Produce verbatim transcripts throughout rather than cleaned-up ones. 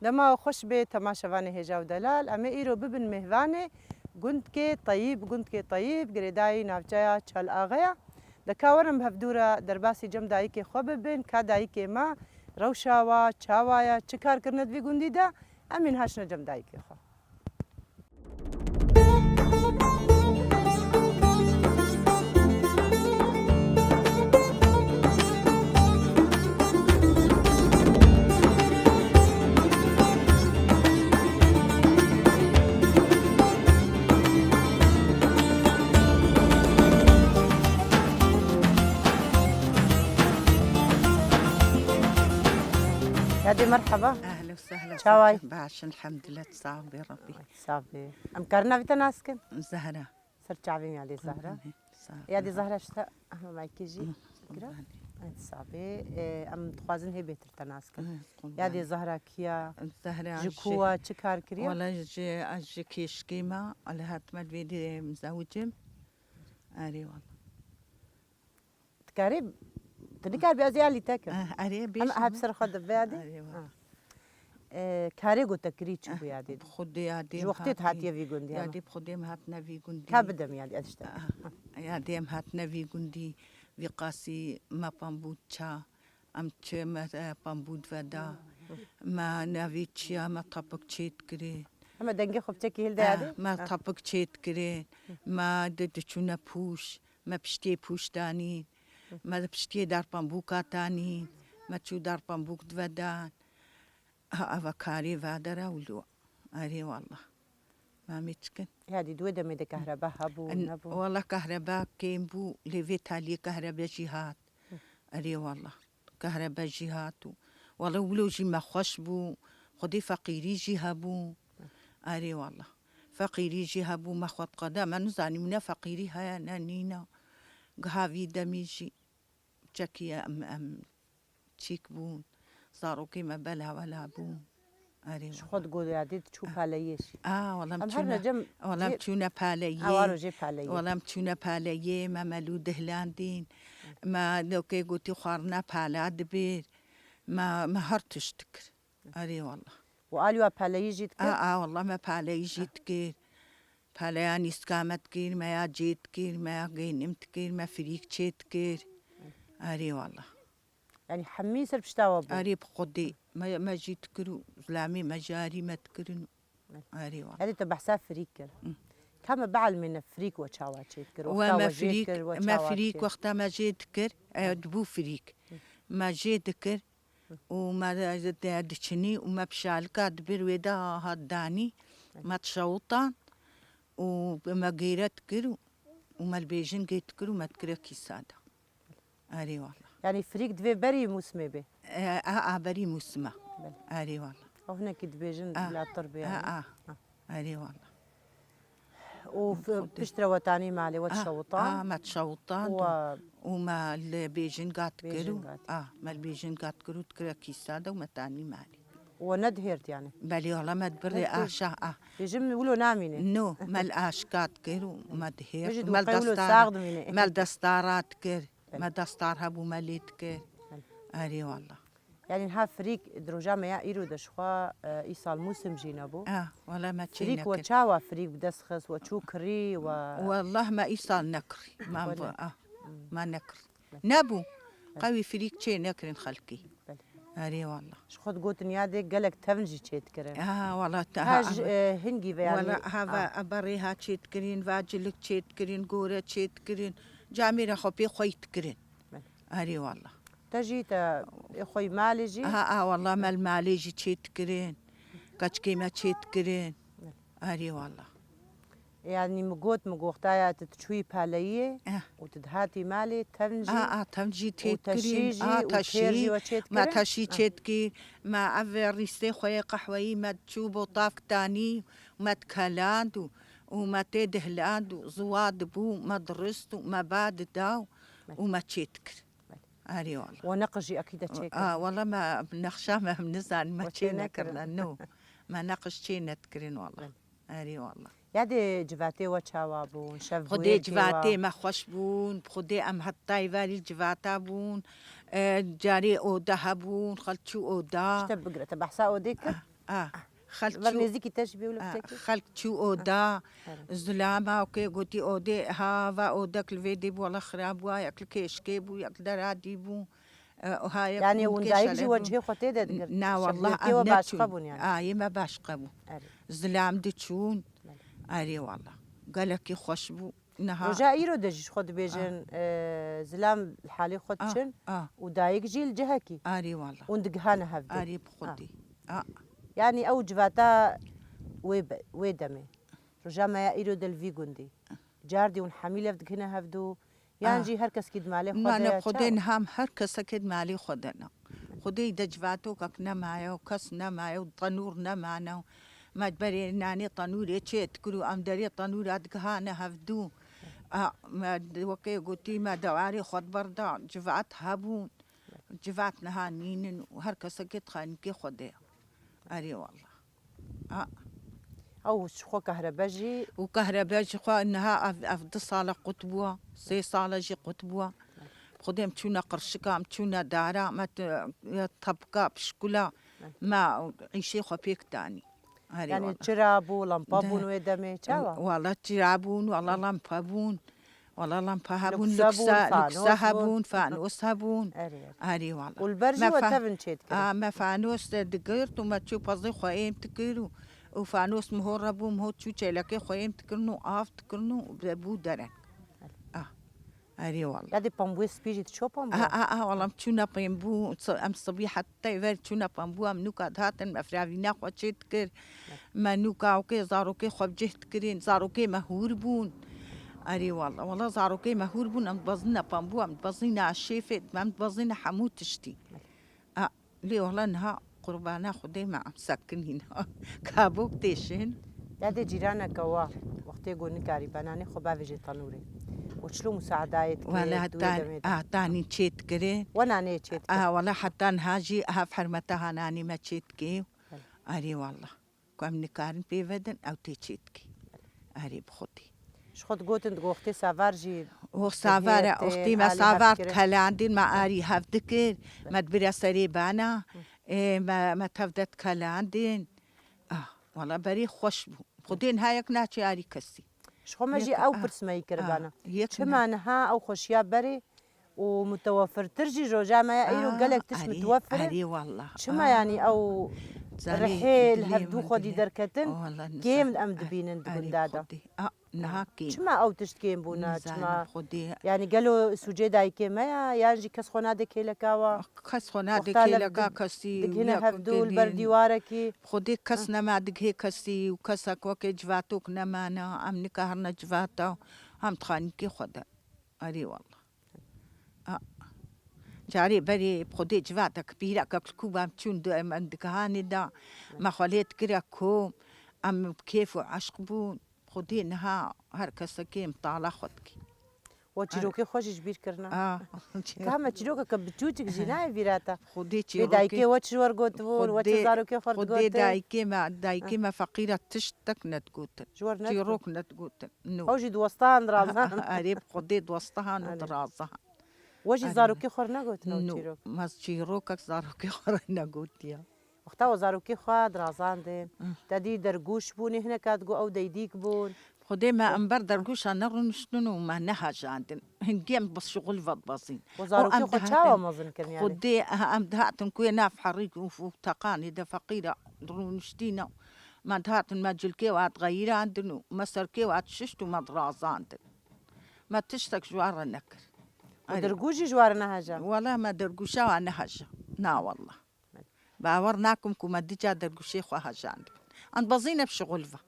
Dema we xweş bê temaşevanê hêja û delal. Em ê îro bibin mêvanê gundkê Teyîb, gundkê Teyîb, girêdayî navçeya Çalaxeya. De ka werin bi hevdû re derbasî cem dayikê xwe bibin, ka dayikê me rewşa wa, çawa ye, çi kar kirine di vî gundî de, em ê niha çine cem dayikê xwe. Yadê, merheba. Ehlen we sehlen. Çaway? Baş, elhamdülillah, sax bê Rabbî. Sax bê. Em karin navê te nas kin? Zehra. Ser çavên yadê Zehra. Qurbanê, sax bê. Yadê Zehra, ji te ehma maykê jî. Hı, fikra? Qurbanê. Evet, sax bê. E, em dixwazin hê bêtir te nas kin. Hı, qurbanê. Yadê Zehra kiya? Zehra ji ku wa, çi kar kiriye? Wala ji, ez ji Kêşkê me, ez hatime vê dê mizewicim. Erê wala. Dikarî, tu nikaribî ez ê alî te kim? Eh, erê, bêjim. Em hep ser xwe dibe yadê? Erê, wa. Ha. Eh, karê ku te kirî çi bû yadê? Eh, bi Xwedê yadê. Ji wextê tu hatiye vî gundî, yadê bi Xwedê em hatine vî gundî. Ka bide min yadê, ez ji te. Ah, yadê em hatine vî gundî, vî qasî me pambû ça, em çi me, eh, pambû diveda, me navê çiya, me tapik çêt kirê. Hema dengê xwe biçekî hilde yadê? Ah, me tapik çêt kirê, me di, diçûne pûş. Me piştiyê pûş danîn, me piştiyê darpambûka tanîn, me çû darpambûk divedan. Ha, eva karê vadera wilo. Erê wallah. Me mê çikin. Ya dî di wê demê de kahreba hebû, nebû? Wallah kahreba kêm bû, lê vê taliyê kahrebe jî hat. Erê wallah. Kahrebe jî hat û wele wilo jî me xweş bû, xwedî feqîrî jî hebû. Erê wele. Feqîrî jî hebû, me xwe diqede, me nizanî ne feqîrî heye ne nîne. Giha vî demî jî çekî em, em çîk bûn, zarokê me bela wela bûn. Erê wele. Ji xwe digot yadê diçû paleyê jî. A, wele em çûne, wele em çûne paleyê. Ewa rojê paleyê. Wele em çûne paleyê, me melû dihlandîn. Me lokê gotî xwarina pala dibêr. Me, me her tişt dikir. Erê wele. Û alî we paleyî jî dikir? A, a, wele me paleyî jî dikir. Paleya nîska me dikir, me ya cê dikir, me ya gênim dikir, me firîk çê dikir. Erê wele. Yanî hemî ser pişta we bû? Erê bi Xwedê. Me, me jî dikir û zilamê me jî arî me dikirin. Erê wele. Erê te behsa firîk kir. Hı. Ka me bielmêne firîk we çawa çê dikir? We wexta me we jê firîk, dikir, we me çawa firîk dikir? Wexta me jê dikir, e, dibû firîk. Hı. Me jê dikir û me de, de diçinî û me pişalika dibir wê de hat danî. Hı. Me dişewitan û me gêre dikir û, û me li bêjingê dikir û me dikire kîsa de. Erê wele. Yanî firîk divê berî mûsimê bê? E, a, a, berî mûsima. Belê. Erê wele. Ew hinekî dibêjin, a, bila tir bê, a, yanî. A. Ha. Erê wele. Û f-, piştre we tanî malê we dişewitan? A, me dişewitan û, û me li bêjinga dikir û, bêjinga dikir. A, me li bêjinga dikir û dikire kîsa de û me tanî malê. Û we nedihêrt yanî? Belê wele me dibirê aşa, a. Bêjin wilo namîne? No, me li aşka dikir û me dihêrt. Bêjî me li destara, sax dimîne. Me li destara dikir. Belê. Me destar hebû me lê dikir. Belê. Erê wele. Yanî niha firîk di roja me ya îro de ji xwe, e, îsal mûsim jî nebû. Ah, wele me çê nekir. Firîk we çawa firîk bi dest xist, we çû kirî, we... Wele me îsal nekirî. Me, ah, me nekirî. Belê. Nebû. Belê. Qewî firîk çê nekirin xelkî. Belê. Erê wele. Ji xwe digotin yadê gelek tevn jî çê dikirin. Ha, wele te, ha, ha, ji, e, hingî ve yanî, wele ha, ha, berê ha çê dikirin, va cilik çê dikirin, gore çê dikirin. Camêra xwe pê xweyî dikirin. Belê. Erê wele. Te jî te ê xwe yî malê jî? Ha, ha, wele me li malê jî çê dikirin. Keçikê me çê dikirin. Erê wele. Yanî min got, min goxtaya tu diçûyî paleyiyê, eh, û tu dihatî malê, tevn jî, ah, ah, tevn jî û teşî têdikirîn, jî, ah, û teşî, têr jî we çê dikirin? Me teşî, ah, çê dikir, me ev rîstê xwe yê qehweyî me diçû botav kitanî, me dikeland û, û me tê dihland û ziwa dibû, me dirist û me ba dida û, belê, me çê dikir. Belê. Erê wele. We neqij jî ekî de çêkir? A, wele me nexşa me nizan, me çê nekirine, no. Me neqij çê nedikirin wele. Belê. Erê wele. Yadê civatê we çawa bûn? Şev bûyê kê wa? Xwedê civatê me xweş bûn, bi Xwedê em heta êvarî civata bûn. E, carê oda hebûn, xelk çû oda. Ji te bigire, te behsa odê kir? Ah. Ah, xelk Ver çû, nêzîkî te jî bê wilo ah, kiçekî. Xelk çû oda, Erê. Zilama wekê gotî odê, ha, va odek li vê dê bû, wela xirab bû, yek li kêşkê bû, yek li deradî bû. E, ha, yek Yani hûn windayek kêşele jî bû. Wecihê xwe tê de digirt. Na, Şev wallah, lê tê em we başqa neçûn. Bûn yani. Ayê me başqa bûn. Erê. Zilam diçûn. Belê. Erê wallah. Gelekî xweş bû. Niha. Roja îro de jî ji xwe dibêjin, Ah. e, zilam li halê xwe Ah, diçin ah. Û dayik jî li cihekî. Arê wallah. Hûn digihane hevdû. Arê bi Ah. Xwedê. Ah. Yani ew civata wê be-, wê demê. Roja me ya îro de li vî gundî. Cardî hûn hemî lev digihine hevdû. Yan Ah. Jî her keskî di malê xwe Na, de ne, Xwedê çawa? Niha em her kesekê di malê xwe de ne. Xwedê de civatokek nemaye û kes nemaye û tenûr nemane û me berê nanê tenûrê çê dikir û em derê tenûra digihane hevdû. A, me wekê gotî me dewarê xwe di ber de civat hebûn. Civat niha nînin û her kesekê di xanîkê xwe de ye. Erê wallah. A. Ew ji xwe kehrebe jî. Û kehrebe jî xwe niha ev, ev du sala qut bûwa, sê sala jî qut bûwa. Xwedê em çûne qirşika, em çûne dara, me tu-, ya tepka, pişkula, me îşê xwe pêk danî. Erê Yani wallah. Çira bû, lampa De- bûn wê demê, çawa? Wala çira bûn, wala lampa bûn. Wala lampa hebûn, Lukse bûn, lukse, fanos lukse bûn. Hebûn, fanos hebûn. Erê, erê. Erê wala. Û li ber jî Me we fa-, tevin çêdikirin. A, me fanos de digirt û me çû pezê xwe êm dikir û, û fanos mihor hebû, mihor çû çêlekê xwe êm dikirin û av dikirin û be-, bû dereng. Erê. A. Erê wala. Ya dê pambûyê spî jî diço pambû? A, a, a, wala em çûne pambû, em sibî heta ver çûne pambû, em nûka dihatin, me firavîna xwe çê dikir. Me nûka okê zarokê xwe bi cih dikirin, zarokê me hûr bûn. Erê wala, wala zarokê me hûr bûn, em dibezîne pambû, em dibezîne şêfê, em dibezîne hemû tiştî. A, lê wala niha qurbana Xwedê me em sekinîne. Kabok têşin. Ya dê cîraneke wa, wextê ku nikarî benanê xwe bavêje tenûrê. Û çilo musaedayê dike, Wala di wê heta, demê de. Heta nî çê dikirê. We naneyê çê dikir? A, wala heta niha jî ev hermeta ha nanê me çê dikê. Belê. Erê wala. Ku em nikarin pê vedin, ew tê çê dikê. Erê bi Xwedê. Ji xwe digotin, digo wextê savar jî O savar, dihê, wextê me alî savar hev dikir. Kelandin, me arî hev dikir, me dibire serê bana, ê, me, me tev de dikelandin. Ah, wala berê xweş bû. Xwedê niha yek naçe arî kesî. Ji xwe me jî Yek, ew ah, pirs me yî kiribana. Ah, yek Çima ne- niha ew xweşiya berê û mutewefirtir jî roja me ya îro Ah, gelek tişt erê, mutewefir in. Erê wallah. Çima Ah. yanî ew Zanî rihê li dilê hevdû min xwedî dilê. Derketin Oh, wallah, kêm nizam. Em dibînin di Erê gunda de? Xwedê. Ah, niha kêm. Çima ew tişt kêm bûne? Nizanim Çima? Xwedê. Yanî gelo sûcê dayikê me ya? Yan jî kes xwe nade kêleka wa? Kes xwe nade Wexta lev kêleka dig-, kesî, digihine ya hevdû li ber kutêlîn. Dîwarekî? Xwedê kes Heh. nema digihê kesî û kesek wekê civatok nemane. Em nikahrine civata. Em di xanîkê xwe de. Erê wallah. A. Carê berê bi Xwedê civatek pîrekek li Kûba em çûn di, em, em digihanê de. Me xwe lê dikire kom. Em bi kêf û eşq bûn. Xwedê niha her kesekê em tala xwe dike. We çîrokê xwe jî ji bîr kirine? A. Ka me çîrokeke biçûçik jî nayê bîra te? Xwedê Wê çîrokê dayikê we çi ji we re gotibûn, we çi Xwedê, zarokê xwe re Xwedê digotin? dayikê me, dayikê Ah. me feqîra tiştek nedigotin. Ji we re nedigot? Çîrok nedigotin. No. Ew jî di westahan dirazan. Erê, bi Xwedê di westahan û Erê. dirazahan. We jî Erê. zarokê xwe re negotin ew No. çîrok? Me çîrokek zarokê xwe re negotiye. Wexta we zarokê xwe dirazandin, Hı. te dî dergûş bûnê, hineka digo ew deydîk bûn. Xwedê me Û em ber dergûşa nerûniştin û me nehejandin. Hingê em bi şixul ve dibezîn. We Û zarokê em xwe dihatin, çawa mezin kirin yani? Xwedê, em dihatin ku yê nav herî û, û teqanê de feqîra dirûniştîne. Me dihatin me cilkê wa diqeyirandin û me serkê wa dişişt û me dirazandin. Me tiştek ji wan re nekir. Û Erê. dergûş jî ji wan re neheja? Wela me dergûşa wa neheja. Na wallah. Bawer nakim ku me dica dergûşê xwe hejandibin. Em dibezîne bi şixul ve.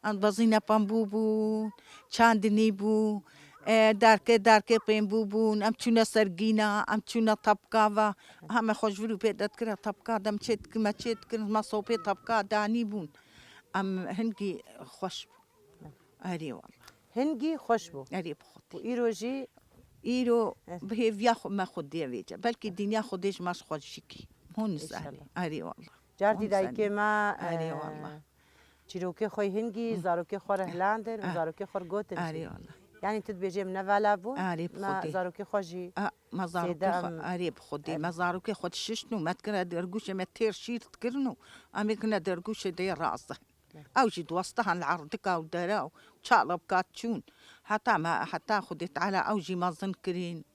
Em dibezîne pembû bûn, çandinî bû, e, darkê, darkê pembû bûn, em çûne sergîna, em çûne tapka ve. Heme xwe ji vir û pê de dikire tapka de em çê dikin, me çê dikin, me sopê tapka danî bûn. Em hingî xweş bû. Erê wallah. Hingî xweş bû. Erê bi Xwedê. Û îro jî Îro Eh. bi hêviya xwe me Xwedê vêce. Belkî dinya Xwedê ji me ji xwe jî kî. Hûn nizanî. Înşallah. Erê wallah. Cardî Hûn dayikê nizanî. me, Erê eh, wallah. çîrokê xwe hingî, Eh. zarokê xwe re hilandin û Eh. zarokê xwe re gotin Erê jî. wallah. Yanî tu dibêjî em nevala bûn, Erê, bi me Xwedê. Zarokê xwe jî A, me zêde zarokê xwe, em, erê, bi Xwedê, em me zarokê xwe dişiştin û me dikirine dergûşê, me têr şîr dikirin û em ê kirine dergûşê de yê razî. Ew jî diwestihan li erdika û dera û çalebka çûn. Heta me, heta Xwedê Teala ew jî mezin kirîn.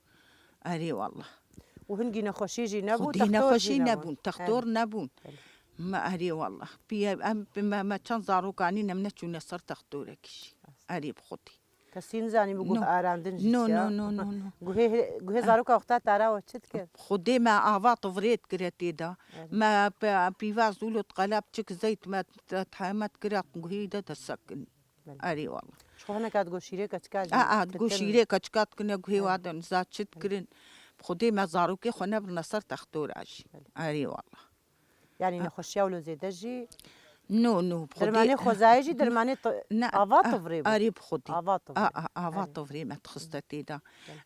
Erê wallah. Û hingî nexweşî jî nebû, Xwedê textor jî nexweşî nebûn. Nebûn, textor Erê. Nebûn. Belê. Me erê wallah. Piye, em, me, me çend zarokanî ne, em neçûne ser textorekî jî. Erê bi Xwedê. Kesî nizanî bi guh No. Arandin jî No, çiya. No, no, no, no. Guhê, guhê zaroka wexta tara we çi dikir? Xwedê me ava tivrê dikire tê de. Evet. Me pe-, pîvaz û lot qeleb çik zeyt me t-, t-, me dikire guhê de disekin. Belê. Erê wallah. Ji xwe hineka digo şîrê keçika jî A, a, digo tikin. Şîrê keçika dikine guhê Evet. Wa de niza çi dikirin. Xwedê me zarokê xwe nebirine ser textora jî. Belê. Erê wallah. Yanî A. Nexweşiya wilo zêde jî No, no, bi Xwedê. Dermanê xwezayê jî dermanê t-, Ne, ava a, tivrê bû. Erê bi Xwedê. Ava tivrê. A, a, ava Erê. Tivrê me dixiste tê de.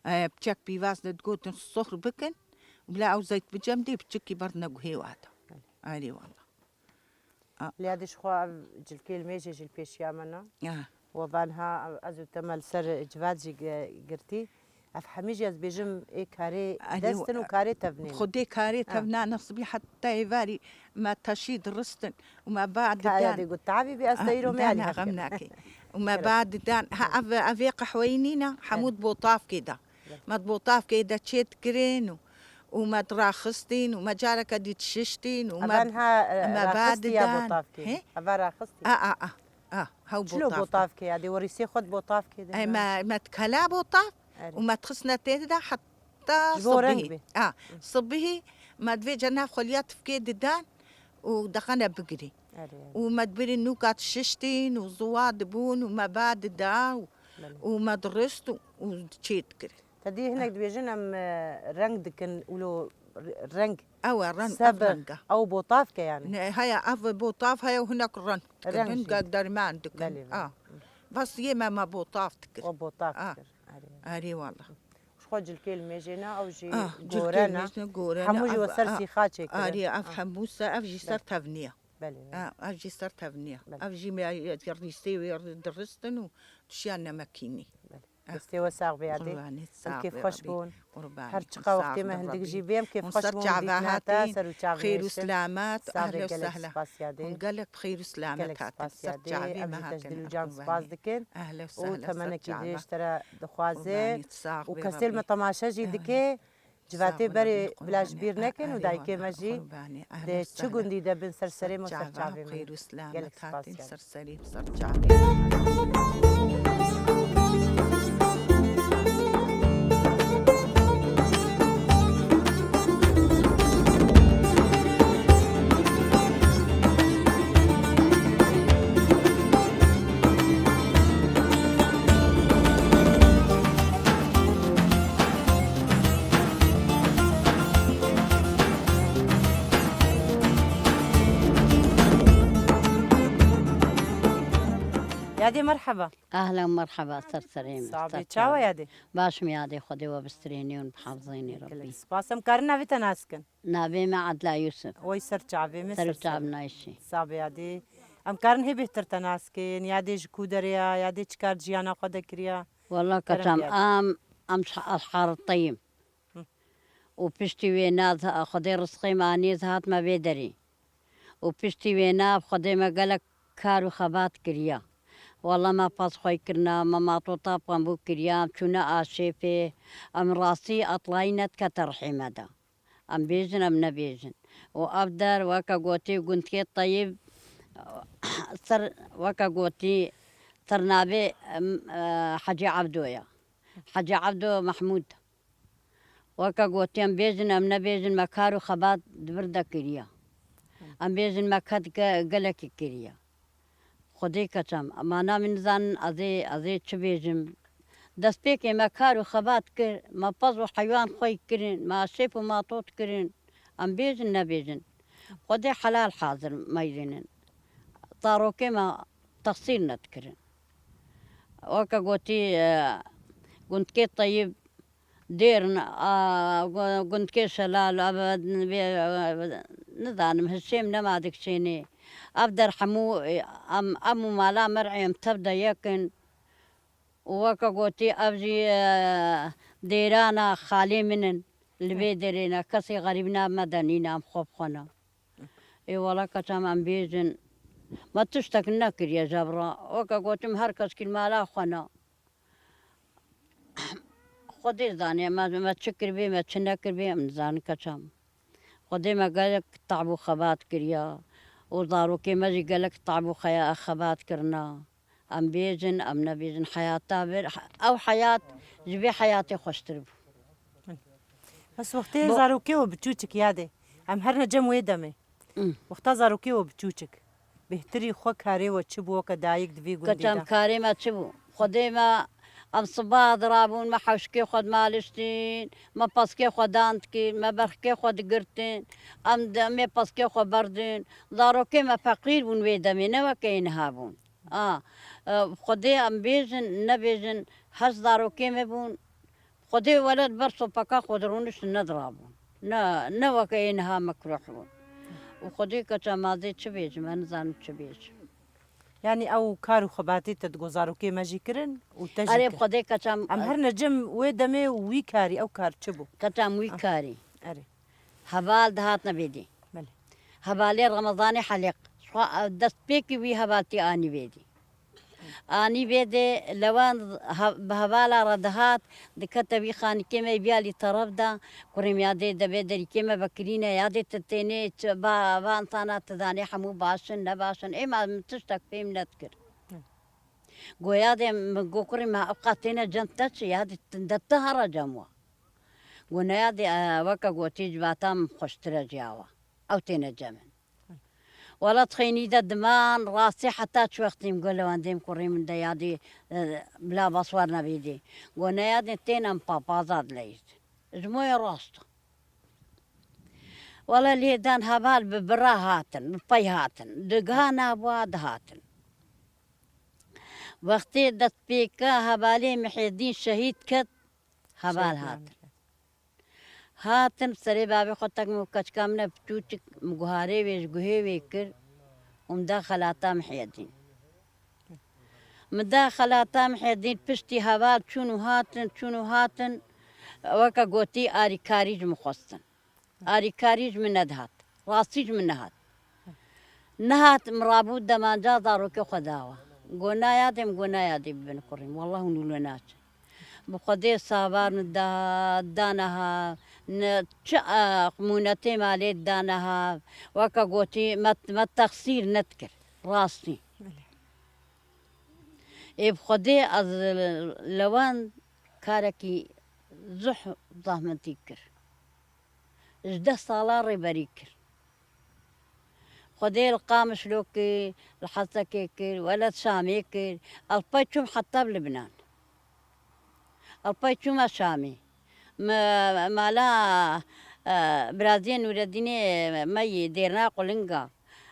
Belê. E, piçek pîvaz de digotin soxr bikin. Bila ew zeyt bicem dê piçikî berdine guhê wa de. Belê. Erê wallah. A. Lê ya dî ji xwe ev cilkê li mêjê jî li pêşiya me ne. A. We van ha ez û te me li ser civat jî gi-, girtî. Ev hemî jî ez bêjim ê karê Erê dest in û karê tevnê ne. Xwedê karê Ha. Tevna ne sibî heta êvarî me teşî diristin û me ba Ka ya didan. Dê got, "Tabî bî, ez te Ah, îro me dana alî xem heke." Nake. Û me Kere. Ba didan. Ha, ev, ev ê qehweyî nîne, hemû Evet. Di botavkê de. Evet. Me di botavkê de çê dikirin û, û me diraxistin û me careke dî dişiştin û me, Evan ha, e, me ba raxistiya didan. Botavkê. He? Eva raxistiya. A, a, a. Ah, hew Çilo botavke. Botavke ya, dê werîsê xwe di botavkê de Ey, na. Me, me dikela botav Erê. Û me dixistine tê de heta Ji bo reng sibihî. Bê. Ah, sibihî me divê cena xweliya tifkê didan û dexene bigirî. Erê, erê. Û me dibirî nûka dişiştîn û ziwa dibûn û me ba dida û, Belê. Û me dirist û, û çê dikir. Te dî hinek dibêjin em, e, reng dikin, wilo re-, reng. Ew e, reng, ev Sebir, renga. Ew botavke yani. Ne, heye, ev botav heye û hinek reng dikin, Reng jî. Hinga derman dikin. Belê, belê. Ah. Bas yê me, me botav dikir. O botav Ah. Dikir. Erê. Erê wala. Ji xwe cilkê li mêjê ne, ew jî Ah, cilkê gore ne. Mêjne gore ne, Hemû jî ev, we ser ah, sîxa çêkirin. Erê, ev Ah. Hemû se, ev jî ser Belê. Tevniye. Belê, belê. Ah, ev jî ser tevniye. Belê. Ev jî me, rîsê wê diristin û tişiya nemekînî. Belê. Ah. Destê we sax be yadê. Qurbanê, Em sax kêfxweş bûn. Qurbanê, Her çiqa wextê me hindik jî bê, em kêfxweş bûn, dîtina te ser û çavên me şin. Sax be, gelek spas yadê. Hûn gelek bi xêr û selamet hatin. Gelek spas yadê. Em jî te ji dil û can spas dikin. Û temenekî dirêj te re dixwaze. Û kesê li me temaşe jî dike, civatê berê bila ji bîr nekin û dayikê me jî di çi gundî de bin ser serê me û ser çavê me. Gelek spas yadê. Ser serî, ser çavê. Yadê merheba. Ehlen merheba, ser serê me. Sabê, çawa yadê? Baş me yadê, Xwedê we bistrênê û bihafzênê Rebbî. Gelek spas. Em karin navê te nas kin? Navê me Adla Yusuf. Wey ser çavê me, ser çavê me. Ser û çav nayşî. Sabê yadê. Em karin hê bêhtir te nas kin? Yadê ji ku derê ya? Yadê çi kar jiyana xwe de kiriya? Walla Kerem kaçam yadê. Em, em şa-, ez Hariteyim. Hı. Û piştî wê na, Xwedê rizqê me anî, ez hatime vê derê. Û piştî wê na, Xwedê me gelek kar û xebat kiriya. Walla me pez xwey kirina, me matota pembû kiriya, em çûne aşêfê, em rastî etlayî nedikete rihê me de. Em bêjin, em nebêjin. Û ev der, weke gotî gundkê Teyîb, ser, weke gotî, ser navê, em, e, Hecî Ebdo ya. Hecî Ebdo Mehmûd. Weke gotî, em bêjin, em nebêjin, me kar û xebat di vir de kiriya. Em bêjin, me ked ge-, gelekî kiriya. Xwedê keçem, mana min nizanin, ez ê, ez ê çi bêjim. Destpêkê me kar û xebat kir, me pez û heywan xwey kirin, me aşêf û matot kirin. Em bêjin, nebêjin. Xwedê helal hazir meyrînin. Zarokê me texsîr nedikirin. Weke gotî, e, gundkê Teyîb, Dêr, a, gu-, gundkê Şelal, ev, vê, nizanim, hişêm nema dikişênê. Ev der hemû, em, em û mala me rê em tev de yek in. Û weke gotî, ev jî, e, dêrana xalê min in. Li vê derê ne, kesê xerîb name de nîne, em xwe bi xwe ne. Ê wela keçam em bêjin, me tiştek nekiriye jebra. Weke gotim, her kes kir mala xwe ne. Xwedê zanê, me, me çi kiribê, me çi nekiribê, em nizanin keçam. Xwedê me gelek tab û xebat kiriya û zarokê me jî gelek tab û xeya-, xebat kirina. Em bêjin, em nebêjin, heyata vir, he-, ew heyat ji vê heyatê xweştir bû. Bes wextê Bo- zarokê we biçûçik yadê. Em herne cem wê demê. Hmm. Wexta zarokê we biçûçik. Bêhtirî xwe karê we çi bû weke dayik di vî gundê Keçam de? Karê me çi bû? Xwedê me, em siba dirabûn, me hewşikê xwe dimaliştîn, me peskê xwe dan dikir, me berxikê xwe digirtin, em de, em ê peskê xwe berdin. Zarokê me feqîr bûn wê demê, ne weke ê niha bûn. A, e, Xwedê em bêjin, nebêjin, heşt zarokê me bûn. Xwedê wele di ber sopeka xwe dirûniştin, nedirabûn. Ne, ne weke ê niha mekruh bûn. Û Xwedê keça mazê çi bêjim, ez nizanim çi bêjim. Yanî ew kar û xebatê te digo zarokê me jî kirin û te jî Erê kir. Xwedê keça Em her necim wê demê û wî karî, ew kar çi bû? Keça em wî Ah. Karî. Erê. Heval dihatine vêdî. Belê. Hevalê Remezanê Heliq. Xwe, destpêkî wî hevaltî anî vêdî. Anî vêdê lewan he-, bi hevala re dihat, dikete vî xanîkê me viya lî teref de, kurê min yadê devê derîkê me vekirîne, yadê tu tênê çi, va, va insana tu zanê hemû baş in, ne baş in. Ê ma min tiştek fêm nedikir. Go yadê min go kurê min ew qat têne cem te çi, yadê tu, de tu here cem wa. Go ne yadê, e, weke gotî civata min xweştir e ji ya wa. Ew têne cem in. Wela di xeynî de diman, rastî heta çi wextî min got lewendê min kurê min de yadî, e, bila bas werine vêdê. Got ne yadê têne min papaza dileyîzin. Ji mo ye rast e. Wela lê dan heval bi bira hatin, bi pey hatin. Di giha nabûa dihatin. Wextê destpêka hevalê Mihêdîn şehîd ket, heval Şehîd hatin. Mehmet. Hatin serê bavê xwe tek min û keçika min e piçûçik, min guharê wê ji guhê wê kir û min da xelata Mihêdîn. Min da xelata Mihêdîn, piştî heval çûn û hatin, çûn û hatin, weke gotî arîkarî ji min xwestin. Arîkarî ji min nedihat. Rastî ji min nehat. Nehat, min rabû demanca zarokê xwe dawa. Go nayadê min, go nayadê bibin kurî min. Wallah hûn wilo naçin. Bi Xwedê savar min da, da neha, ne, çi, e, mûnetê malê da neha. Weke gotî, me, me texsîr nedikir. Rastî. Belê. Ê bi Xwedê ez lewend karekî zih zahmetî kir. Ji deh sala rêberî kir. Xwedê li Qamişlo kir, li Hesekê kir, Weled Şamê kir. Ez pey çûm heta bi Libnan. Ez pey çûme Şamê. Me, mala, e, biraziyê Nûredînê me yê dêrna qulinga.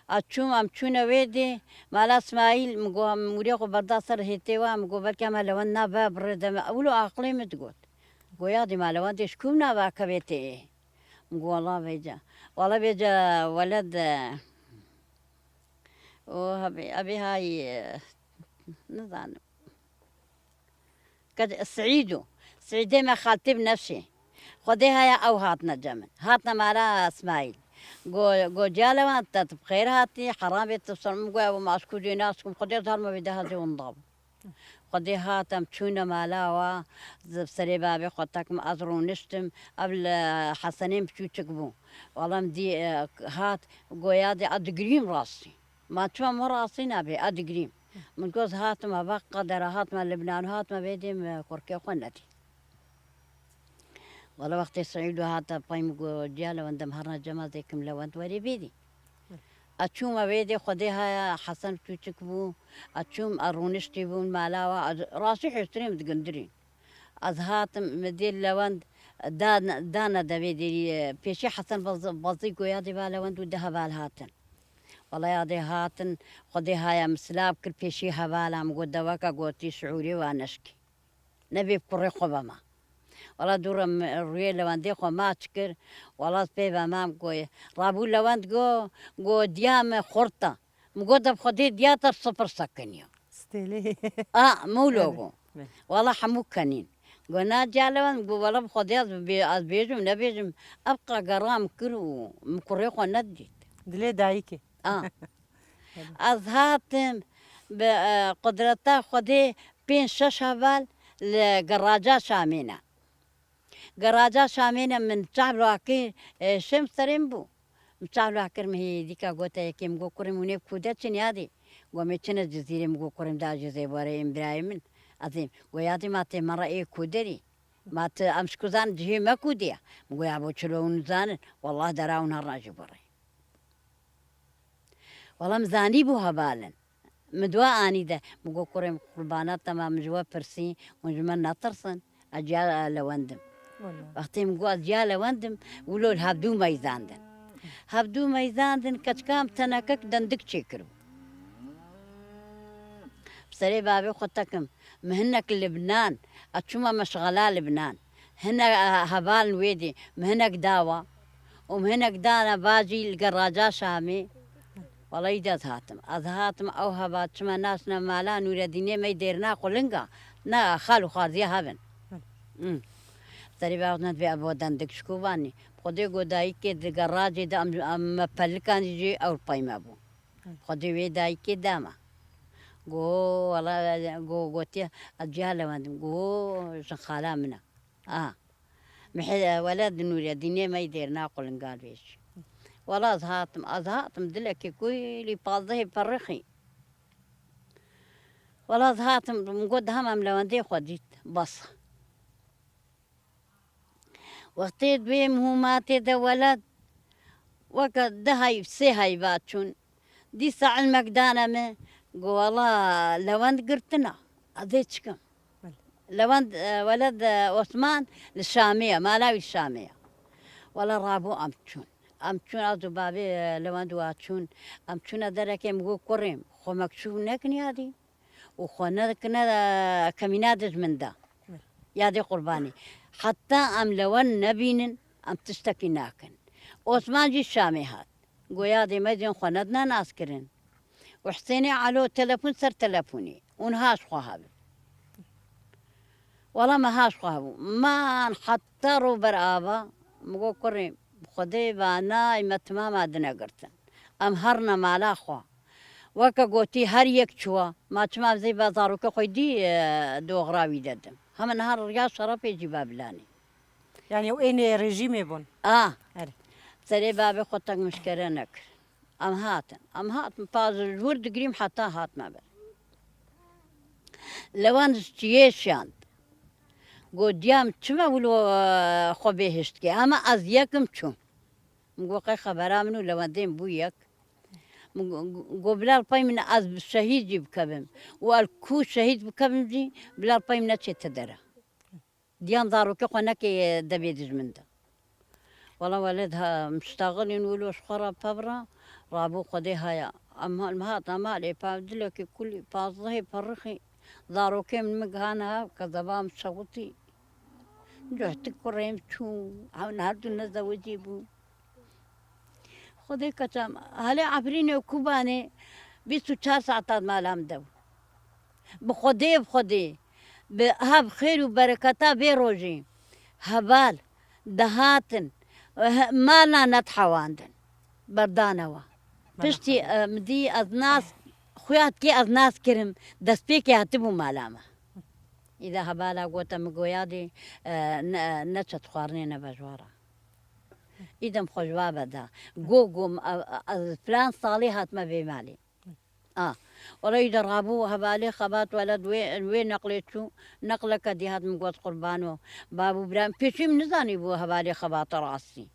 Ez çûm, em çûne wê dê. Mala Smaîl, min got, em mûrê xwe berda ser hêtê wa, min got, belkî em lewend nabe bi rê de me. Ewlo aqilê min digot. Goya dê ma lewendê ji ku nava kevê tê? Min got, wela vêca. Wela vêca weled, e, o hebê, hebê hayî, e, nizanim. Ke Seîd û, Seîdê me xaltê bi nefşê. Xwedê haya ew hatine cem min. Hatine mala Smaîl. Go, go ciya lewend te tu bi xêr hatî, heram bê tu ser min go ew maşkû cê naşkim. Xwedê zarma wê de hezê winda bû. Xwedê hat, em çûne mala wa, zi-, serê bavê xwe tekim, ez rûniştim, ev li Hesenên piçûçik bû. Wala min dî, e, hat, goya dê, ez digirîm rastî. Ma çima min rastî nabê, ez digirîm. Min got, hatime, vak qedera, hatime Libnan, hatime vê dê min kurkê xwe nedî. Wala wextê Seîdo hate pey min got, ciya lewendem herna cema zêkim lewend werê vê dê. Ez çûme wê dê, Xwedê haya Hesen çûçik bû. Ez çûm, ez rûniştî bûm mala wa. Ez rastî hêştirê min digindirîn. Ez hatim, min dê lewend da-, dane de vê derî, pêşî Hesen Baz-, Bazî goya dê va lewend û de heval hatin. Wela ya dê hatin, Xwedê haya min silav kir pêşî hevala min got, deweka gotî şiûrê wa neşkî. Nebê kurê xwe bema. Wela dû re min rûyê lewendê xwe maç kir. Wela pê ve mam goye. Rabû lewend go, go diya me xurt e. Min got, de bi Xwedê diya te sifir sekiniyo. Stêlê. A, mûlo go. Wala hemû kenîn. Go na ciya Lewend, go wala bi Xwedê ez bê-, ez bêjim, nebêjim. Ev qegera min kir û min kurê xwe nedît. Dilê dayikê. A. Ez hatim bi, e, qudreta Xwedê pênc şeş heval li geraja Şamê ne. Geraja Şamê ne min çav lwa kir, e, şêm serê min bû. Min çav lwa kir, min hê dîka gote yekê, min got, kurê min, hûn ê bi ku de çin yadî? Got, me çine Cizîrê, min got, kurê min, da Cizîrê, were ên birayê min. Ez êm. Got, yadî ma tê me re ê ku derî? Ma ti em ji ku zanin cihê me ku de ye? Min got, ya bo çilo hûn zanin? Wallah dera hûn herna jî bo re. Wala min zanîbû heval in. Min dua anî de. Min got, kurê min, qurbana te ma min ji we pirsî, hûn ji min netirsin. Ez ciya Lewend im. Wala. Wextê min got, ez ciya Lewend im, wilo li hevdû meyzandin. Hevdû meyzandin, keçika min tenekek dendik çêkiribû. Bi serê bavê xwe tekim. Min hinek Libnan, ez çûma meşxela Libnan. Hinek, e, hevalin wê dî, min hinek dawa. Û min hinek dana vajî li geraja Şamê. Wala îdî ez hatim. Ez hatim, ew heval çima naçine mala Nûredînê me yê dêrina qulinga. Ne, xal û xarziya hev in. Hmm. Serî bavê xwe, ne divê ev dendik ji ku vanî. Xwedê got dayikê di gerajê de em, em me pelikan jî Ewropayê me bû. Xwedê wê dayikê da me. Go, wala, go, gotiye, ez ciya Lewend im. Go, jin xala min e. A. Mihê, wele di Nûredînê me yê dêrina qulinga vêj. Wala ez hatim, ez hatim, dilekê kulî pazdehê perixî. Wala ez hatim, min got, diham em Lewendê xwe dît. Bes. Wextê dibêm hûmatê de weled, weke du hay, sê hay va çûn. Dîsa ilmek dane min, got, wela Lewend girtina, ez ê çikim. Belê. Lewend, e, weled, e, Osman li Şamê ye, mala wî li Şamê ye. Wela rabû em çûn. Em çûn, ez û bavê, e, Lewend wa çûn. Em çûne derekê, min got, kurê min, xwe mekşûf nekin yadî. Û xwe ne, ne kemîna de ji min de. Belê. Yadê qurbanî. Heta em Lewend nebînin, em tiştekî nakin. Osman jî Şamê hat. Got, yadê me jin xwe nedine naskirin. Û Husênê Elo telefon ser telefonê. Û niha ji xwe hebin. Wela me ha ji xwe hebû. Man heta rû ber ava, min got, kurê, bi Xwedê va nayê me timama dine girtin. Em herine mala xwe. Weke gotî her yek çûwa, ma çima vizê va zarokê xwe dî, e, doxra wî de dim. Hema niha riya şerefê jî va bilanê. Yani ew ên rejîmê bûn. A. Erê. Serê bavê xwe teng mişkere nekir. Em hatin. Em hatin. Paz ji wir digirîm heta hatme ber. Lewend ji çiyê şiyand. Got, diya min çima wilo, e, xwe bêhişt ke? Hema ez yekim çûm. Min got, qey xebera min û Lewendê min bû yek. Min go-, go-, got, bila li pey min ez şehîd jî bikevim. Û ez ku şehîd bikevim jî, bila li pey min neçê te dere. Diyan zarokê xwe neke devê dijmin de. Wela weled ha, miştaxilîn wilo ji xwe re pevra, rabû Xwedê haya. Em ha-, em hatin, em halê pa dilekê kulî, pazdehê perixî, zarokê min min gihane ha, kezeba min şewitî. Cuhtik kurê min çû, ew her du nezewicî bû. Xwedê keça me. Helê Efrînê û Kobanê bîst û çar saeta di mala min de bû. Bi Xwedê, bi Xwedê, bi hev xêr û bereketa vê rojê heval dihatin, he-, mala nedihewandin. Berdanewa. Mala Piştî, xwe. E, min dî ez nas, xuya dikê ez nas kirim, destpêkê hatibû mala me. Îda hevala gote min, goya dê, e, ne, neçe di xwarinê nebe ji we re. Îdem xwe ji wa ve da. Go, go, a, a, a, filan salê hatime vê malê. A, wela îde rabû hevalê xebat weled wê, wê neqlê çû, neqleke dî hat min got, qurbano, babû bira min, pêşî min nizanîbû hevalê xebata rastî.